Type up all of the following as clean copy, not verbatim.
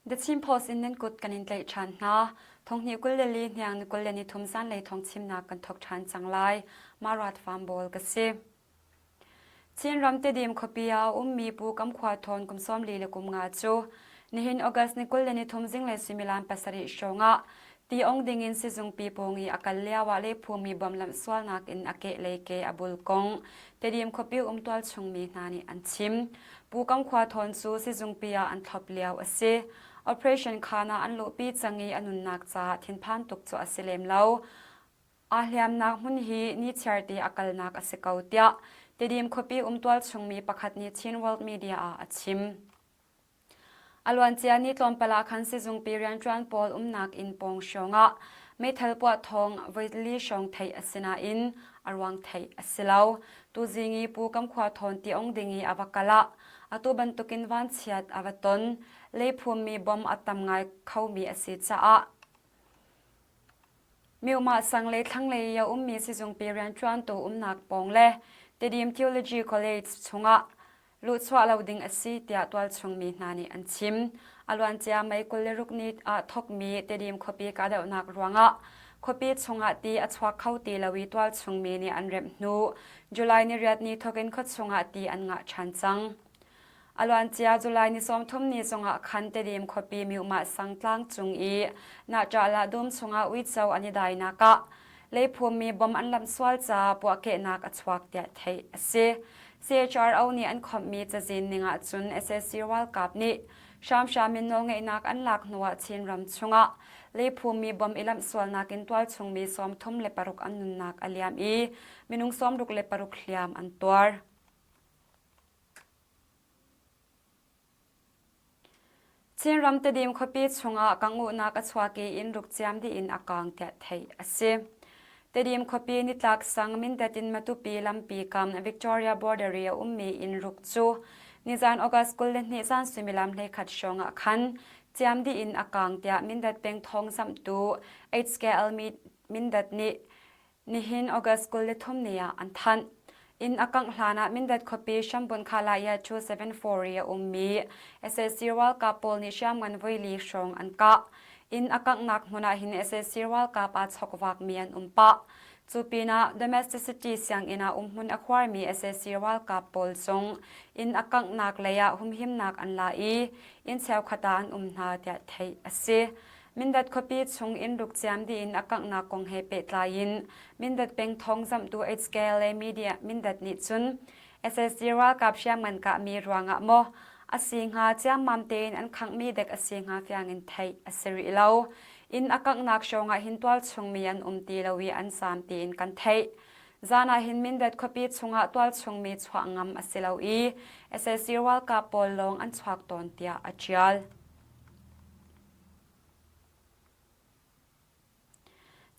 The Chin Post in nan kut kan in tlaih ṭhan hna. Thonghnih 24 hniang ni 23 zanlei thawng chimnak kan thawk ṭhan cang lai. Mah Rat Farm Bawl ka si. Chinram Tedim khuapi ah a ummi Pu Kam Khua Thawn kum 45 cu nihin August ni 23 zinglei suimilam pasarih hrawng ah ti ong dingin sizungpi pawng i a kal lio ah lephumi bom lamh sualnak in a kehlei ke a bul kong Tedim khuapi um tualchung mi hna nih an chim. Pu Kam Khua Thawn cu sizungpi ah an thlop lio a si. Operation khaan ah an luhpi cang i a nunnak caah thinphan tuk cu a si lem lo. Aa hliamnak hmun hi nichiarte a kalnak a si ko tiah Tedim khuapi um tualchungmi pakhat nih Chin World Media ah a chim. A luancia ni tlawmpal ah khan sizungpi rianṭuan pawl umnak inn pawng hrawngah meithal puah thawng voili hrawng theih a si nain a ruang theih a si lo. Tuzing i Pu Kam Khua Thawn ti ong ding i a va kal ah atu bantukin vanchiat a va ton. Leiphummi bom a tam ngai khomi a si caah Myohmah sang le thlanglei i a ummi sizungpi rianṭuantu umnak pawng le Tedim Theology College chungah luhchuah lo ding a si tiah tualchung mi hna nih an chim. A luancia May 26 ni ah thawkmi Tedim khuapi kahdohnak ruangah khuapi chungah ti a chuak kho ti lo i tualchung mi nih an remh hnu July ni riat ni thawkin khuachung ah ti an ngah ṭhan cang. A luancia July ni 30 ni zongah khan Tedim khuapi Myuhmah sang tlang cung i Nahṭahlah dum chungah uico an i dainak ah leiphummi bom an lamh sual caah puahkehnak a chuak tiah theih a si. CHRO nih an khawmhmi cazin ning ahcun sac ralkap nih hramhram in nawlngeihnak an lak hnuah Chinram chungah leiphummi bom i lamh sualnak in tualchungmi 36 an nunnak a liam i minung 66 hliam an tuar. Chinram Tedim khuapi chungah kanguhnak a chuak i inn ruk ciam dih in a kaang tiah theih a si. Tedim khuapi nitlak sang Mindat in Matupi lampi kam Victoria border i a ummi inn ruk cu nizan August 22 zan suimilam 11 hrawng ah khan ciam dih in a kaang tiah Mindat peng thawngzamhtu HKL Mindat nih Nihin August 23 ni ah an thanh. Inn a kangh hlan ah Mindat khuapi Shambunh Khalaya 274 i a ummi sac ralkap pawl nih hriamngan voili hrawng an kah. Inn a kanghnak hmun ah hin sac ralkap aa chokvakmi an um pah. Cu pinah domesticity sianginn ah umhmun a khuarmi sac ralkap pawl zong inn a kanghnak lei ah humhimnak an la i inn cheukhat ah an um hna tiah theih a si. Mindat khuapi chung inn ruk ciam dih in a kanghnak kong he pehtlai in Mindat peng thawngzamhtu HKLA Media Mindat nih cun SSG ralkap hriamngan kahmi ruangah maw a si hnga ciammam tein an khanghmi dek a si hnga fiang in theih a si rih lo. Inn a kanghnak hrawng ah hin tualchung mi an um ti lo i an zaam tiin kan theih. Zan ah hin Mindat khuapi chungah tualchung mi chuah ngam a si lo i SSG ralkap pawl lawng an chuak tawn tiah a ṭial.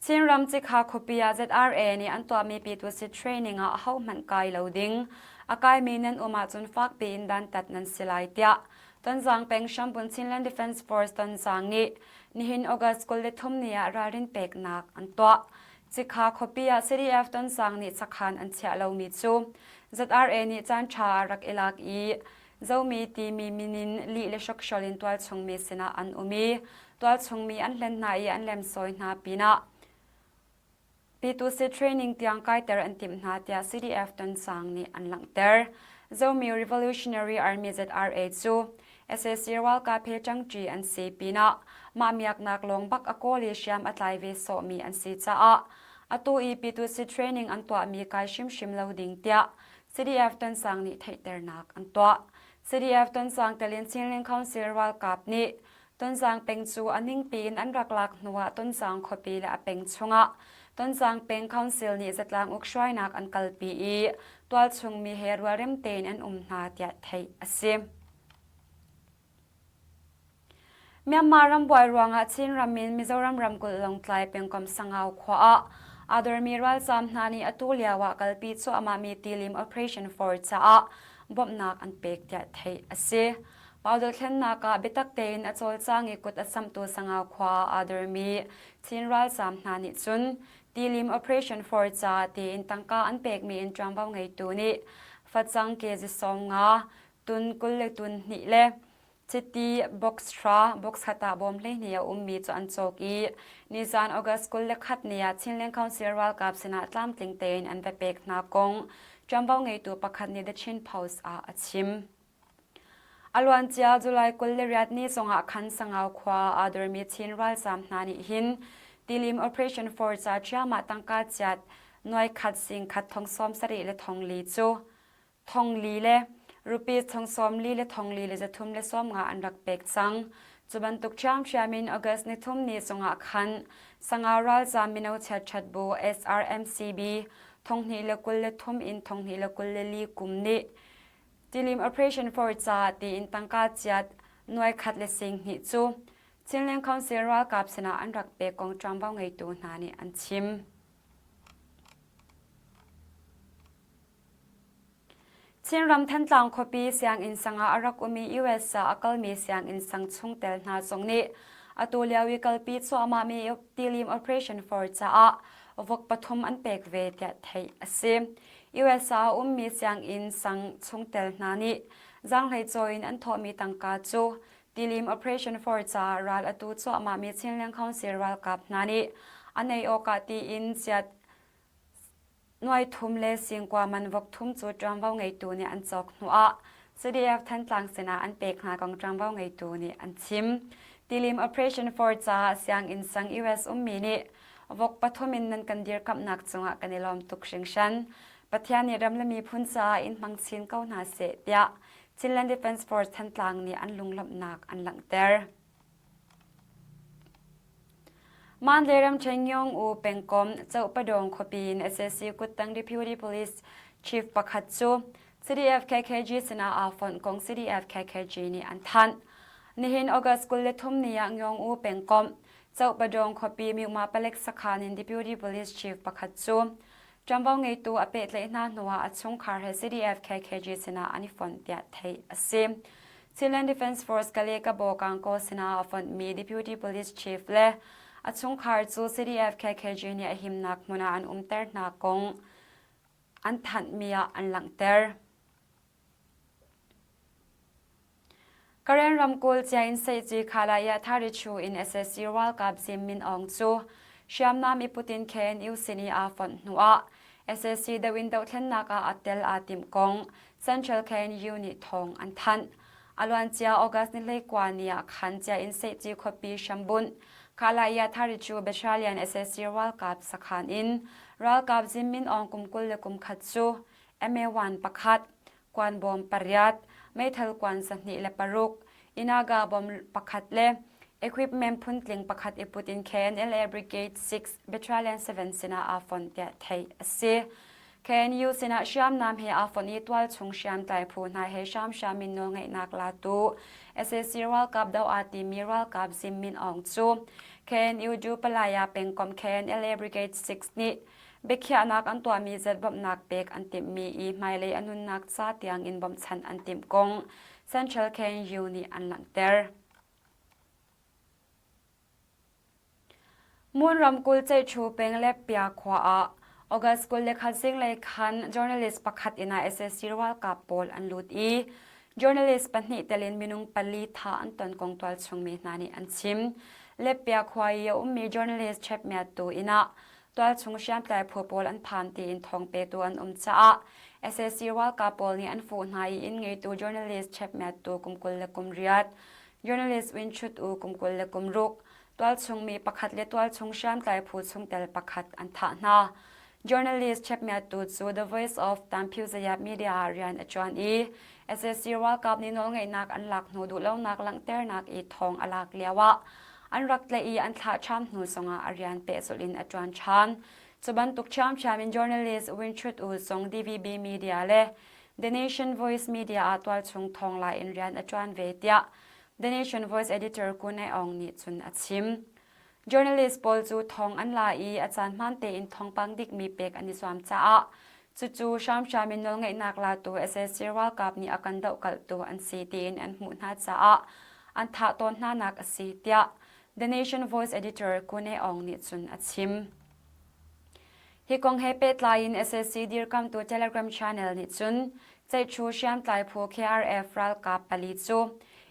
Chinram Cikha khuapi ah ZRA nih an tuahmi Pyitusit training ah ahohmanh kai lo ding, a kaimi nan um ahcun fakpi in dantat nan si lai tiah Tonzang peng Hrambun Chinland Defence Force Tonzang nih nihin August 23 ni ah ralrin peknak an tuah. Cikha khuapi ah CDF Tonzang nih sakhan an chiah lomi cu ZRA nih caanṭha a rak i lak i Zomi timi min in lih le hrokhrawl in tualchungmi sinah an um i tualchungmi an hlen hna i an lemsawi hna pinah P2C training tiang kaiter an timh hna tiah CDF Tonsang nih an langhter. Zomi Revolutionary Army ZRA cu sac ralkap he ṭangṭi an si pinah mah miaknak lawng bak a kawl i hriam a tlai ve sawhmi an si caah atu i P2C training an tuahmi kai hrimhrim lo ding tiah CDF Tonsang nih theihternak an tuah. CDF Tonsang telin Chinland Council ralkap nih Tonzang peng cu a ningpi in an rak lak hnuah Tonzang khuapi le a peng chungah Tonzang peng council nih zatlang ukhruainak an kalpi i tualchung mi he rualrem tein an um hna tiah theih a si. Myanmar ram buai ruangah Chinram in Mizoram ramkulh Lawngtlai pengkomh Sangau khua ah aa dormi ralzaam hna nih atu lio ah kalpi cuahmahmi tilim Operation 4 caah bawmhnak an pek tiah theih a si. Pau dothlennak ah biatak tein a cawlcang i kut a samhtu Sangau khua ah aa dormi Chin ralzaam hna nih cun tilim Operation 4 caah tiin tangka an pekmi in ṭuanvo ngeitu nih facang kg 50 tun 20 le tun hnih le. Chiti box hra box khat ah bawm 12 a ummi cu an cawk i nizan August 21 ni ah Chinland Council ralkap sinah tlamtling tein an va pek hna kong ṭuanvo ngeitu pakhat nih The Chin Post ah a chim. A luancia July 28 ni zongah khan Sangau khua aa dormi Chin ralzaam hna nih hin Tilim Operation Force ca ṭhiamah tangka chiat nuai khat sing khat thong sawm sarih le thong li cu thong li le rupees thong sawm li le thong li le zathum le sawm nga an rak pek cang. Cu bantuk ṭhiamṭhiam in August nithum ni zongah khan Sangau ralzaam mino chiatṭhat bu SRMCB 2023 in 2024 kum nih Tilim Operation Force caah tiin tangka chiat nuai khat le sing hnih cu Chinland Council ralkap sinah an rak pek kong ṭuanvo ngeitu hna nih an chim. Chinram Thantlang khuapi sianginn sang ah a rak um i US ah a kalmi sianginn sang chungtel hna zong nih atu lio i kalpi cuahmahmi Tilim Operation for caah vok pathum an pek ve tiah theih a si. US ah a ummi sianginn sang chungtel hna nih zaanghleicawi in an thawhmi tangka cu Tilim Operation for caah ral atu cuahmahmi Chinland Council ralkap hna nih an ei awkah tiin chiat Nuai thum le singkua man vok thum cu ṭuanvo ngeitu nih an cawk hnuah CDF Thantlang sinah an pek hna kong ṭuanvo ngeitu nih an chim. Tilim Operation for caah sianginn sang US ummi nih vok pathum in nan kan dirkamhnak cungah kan i lawm tuk hringhran. Pathian nih ram le miphun caah in hmang chin ko hna seh tiah Chinland Defense Force Thantlang nih an lunglawmhnak an langhter. Mandalay ramṭhen Ngyong-u pengkomh Cohpadawng khuapi in sac kuttang Deputy Police Chief pakhat cu CDF KKG sinah aa fonh kong CDF KKG nih an thanh. Nihin August 23 ni ah Ngyong-u pengkomh Cohpadawng khuapi Myuma palek sakhan in Deputy Police Chief pakhat cu ṭuanvo ngeitu a pehtlaih hna hnuah a chungkhar he CDF KKG sinah an i fonh tiah theih a si. Chinland Defense Force Kale Kabo Kangkaw sinah a fonhmi Deputy Police Chief le a chungkhar cu CDF KKG nih a himnak hmun ah an umter hna kong an thanhmi ah an langhter. Karen ramkulh Ciain Seihci Khalaya Tharichu in sac ralkap Zim Min Aung cu hriamnam i put in KNU sin i aa fonh hnuah sac doh in dohthlennak ah a tel aa timh kong Central KNU nih thawng an thanh. A luancia August ni 19 ni ah khan Ciain Seihci khuapi hrambunh Khalaya Tharichu Battalion sac ralkap sakhan in ralkap Zim Min Aung kum 20 le kum khat cu MA1 pakhat kuan bawm pariat, meithal kuan 26, Inaga bom pakhat le equipment phuntling pakhat i put in KNLA Brigade 6 Battalion 7 sinah aa fonh tiah theih a si. KNU sinah hriamnam he aa fonh i tualchung hriamtlai phu hna he hramhram in nawlngeihnak latu sac ralkap doh aa timi ralkap Zim Min Aung cu KNU Dupalaya pengkomh KNLA Brigade 6 nih Biakhiahnak an tuahmi zat bawmhnak pek an timhmi i hmailei a nunnak ca tiangin bawmhchanh an timh kong Central KNU nih an langhter. Mon ramkulh Ceihṭhu peng le Pia khua ah August 21 zinglei khan journalist pakhat inn ah sac ralkap pawl an lut i journalist pahnih tel in minung pali thah an ton kong tualchung mi hna nih an chim. Leppia khua i a ummi journalist Chep Myat tu inn ah Tualchung hriamtlai phu pawl an phan tiin thawng petu an um caah sac ralkap pawl nih an fuh hna i inn ngeitu journalist Chep Myat tu kum 28, journalist Win Chut U kum 26, tualchung mi pakhat le tualchung hriamtlai phu chungtel pakhat an thah hna. Journalist Chep Myat Tu cu The Voice of Tanphyuzayat Media ah rian a ṭuan i sac ralkap nih nawlngeihnak an lak hnu duhlonak langhternak i thawng a lak lioah an rak tlaih i an thlah ṭhan hnu zongah a rian pehzulh in a ṭuan ṭhan. Cu bantuk ṭhiamṭhiam in journalist Win Chut U zong DVB Media le The Nation Voice Media ah tualchung thawngla in rian a ṭuan ve tiah The Nation Voice editor Kun Aung nih cun a chim. Journalist pawl cu thong an la i a caan hmaan tein thawngpang dikmi pek an i zuam caah cucu hramhram in nawlngeihnak latu sac ralkap nih a kan dohkalhtu an si tiin an hmuh hna caah an thah tawn hnanak a si tiah The Nation Voice editor Kune Aung nih cun a chim. Hi kong he pehtlai in sac dirkamtu Telegram channel nih cun Ceihṭhu hriamtlai phu KRF ralkap pali cu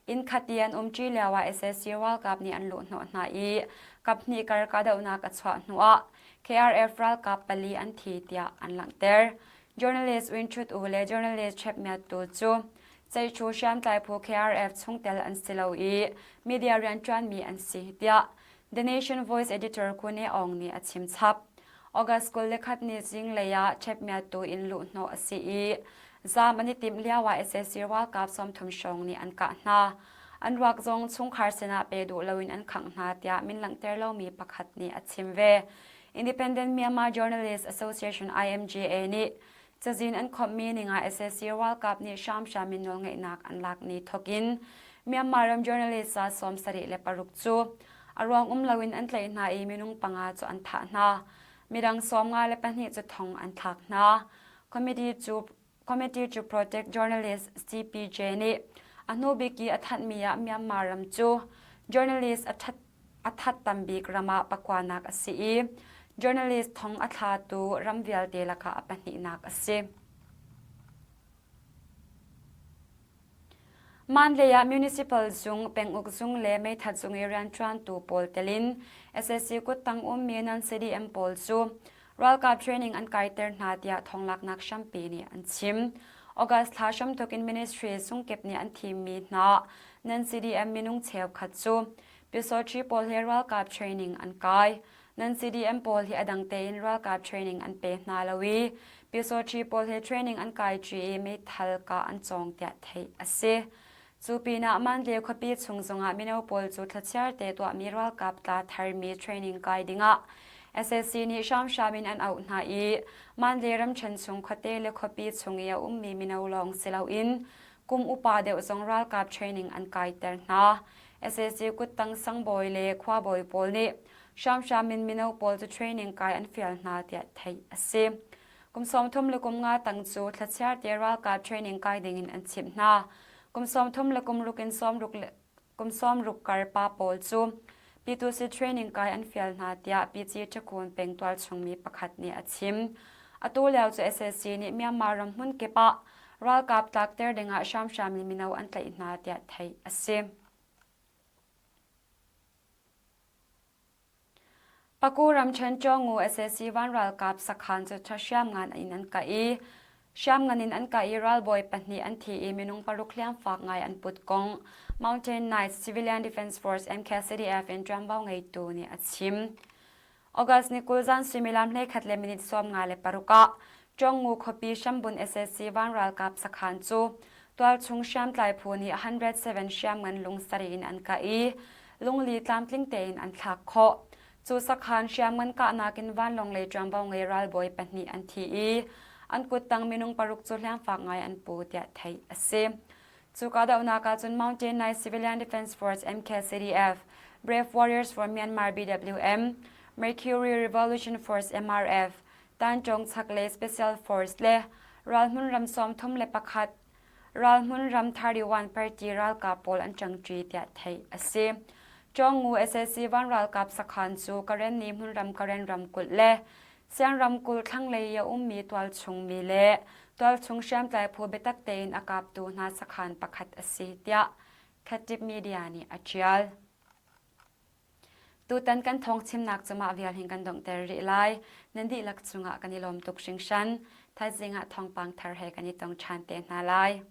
Inn khat i an umṭi lioah sac ralkap nih an luhhnawh hna i kaphnih kar kahdohnak a chuah hnuah KRF ralkap pali an thi tiah an langhter. Journalist Win Htut Oo le journalist Chep Myat Tu cu Ceihṭhu hriamtlai phu KRF chungtel an si lo i media rianṭuanmi an si tiah The Nation Voice editor Kune Aung nih a chim chap. August 21 ni zinglei ah Chep Myat Tu in luhhnawh a si i zaam an i timh lioah sac ralkap 30 hrawng nih an kah hna. An ruak zong chungkhar sinah pe duh loin an khangh hna tiah min langhter lomi pakhat nih a chim ve. Independent Myanmar Journalists Association IMGA nih cazin an khawmhmi ningah sac ralkap nih hramhram in nawlngeihnak an lak ni thawkin Myanmar ram journalist za 76 cu a ruang um loin an tlaih hna i minung panga cu an thah hna. Midang 52 cu thong an thlak hna. Committee cu Committee to Protect Journalists CPJ nih a hnubik i a thanhmi ah Myanmar ram cu journalist a that a that tam bik ram ah pakuanak a si i journalist thong a thlatu ram vialte lakah a pahnihnak a si. Mandalay ah municipal zung, penguk zung le meithat zung i rianṭuantu pawl telin sac kuttang ummi non-CDM pawl cu ralkap training an kaiter hna tiah thonglaknak hrampi nih an chim. August thla hramthawk in ministry sungkip nih an thimmi hna non-CDM minung cheukhat cu Pyusawṭhi pawl he ralkap training an kai. Nan CDM pawl hi a dang tein ralkap training an pe hna lo i Pyusawṭhi pawl he training an kai ṭi i meithal kah an cawng tiah theih a si. Cu pinah Mandalay khuapi chung zongah mino pawl cu thlachiar te tuahmi ralkap tla tharmi training kai dingah sac nih hramhram in an auh hna i Mandalay ramṭhen chung khuate le khuapi chung i a ummi mino lawng si loin kum upa deuh zong ralkap training an kaiter hna. Sac kuttang sangbawi le khuabawi pawl nih hramhram in mino pawl cu training kai an fial hna tiah theih a si. Kum 30 le kum nga tang cu thlachiar te ralkap training kai ding in an chimh hna. Kum 30 le kum ruk in sawmruk le kum sawmruk kar pa pawl cu P2C training kai an fial hna tiah PC Ṭhakun peng tualchungmi pakhat nih a chim. Atu lio cu sac nih Myanmar ram hmun kip ah ralkap tlakter dingah hramhram in mino an tlaih hna tiah theih a si. Paku ramṭhen Chawngu sac van ralkap sakhan cu hriamngan in an kah i hriamngan in an kah i ralbawi pahnih an thi i minung paruk hliamfak ngai an put kong Mountain Knights Civilian Defense Force MKCDF in ṭuanvo ngeitu nih a chim. August ni 20 zan suimilam 11 le minute 56 ah Chawngu khuapi Hrambun sac van ralkap sakhan cu tualchung hriamtlai phu nih 107 hriamngan lung sarih in an kah i lungli tlamtling tein an thlak khawh. Cu sakhan hriamngan kahnak in vanlawng lei ṭuanvo ngei ralbawi pahnih an thi i an kuttang minung paruk cu hliamfak ngai an pu tiah theih a si. Cu kahdohnak ah cun Mountain Knight Civilian Defense Force MKCDF, Brave Warriors for Myanmar BWM, Mercury Revolution Force MRF, Tanṭawng chaklei Special Force le ralhmun ram 31 ralhmun ram 31 party ralkap pawl an ṭangṭi tiah theih a si. Chawngu sac van ralkap sakhan cu Karenni hmunram Karen ramkulh le Siang ramkulh thlanglei i a ummi tualchung mi le tualchung hriamtlai phu biatak tein a kaptu hna sakhan pakhat a si tiah Khatip Media nih a ṭial. Tutan kan thawngchimnak cu mah vial hin kan donghter rih lai. Nan dihlak cungah kan i lawm tuk hringhran. Thaizing ah thawngpang thar he kan i tong ṭhan te hna lai.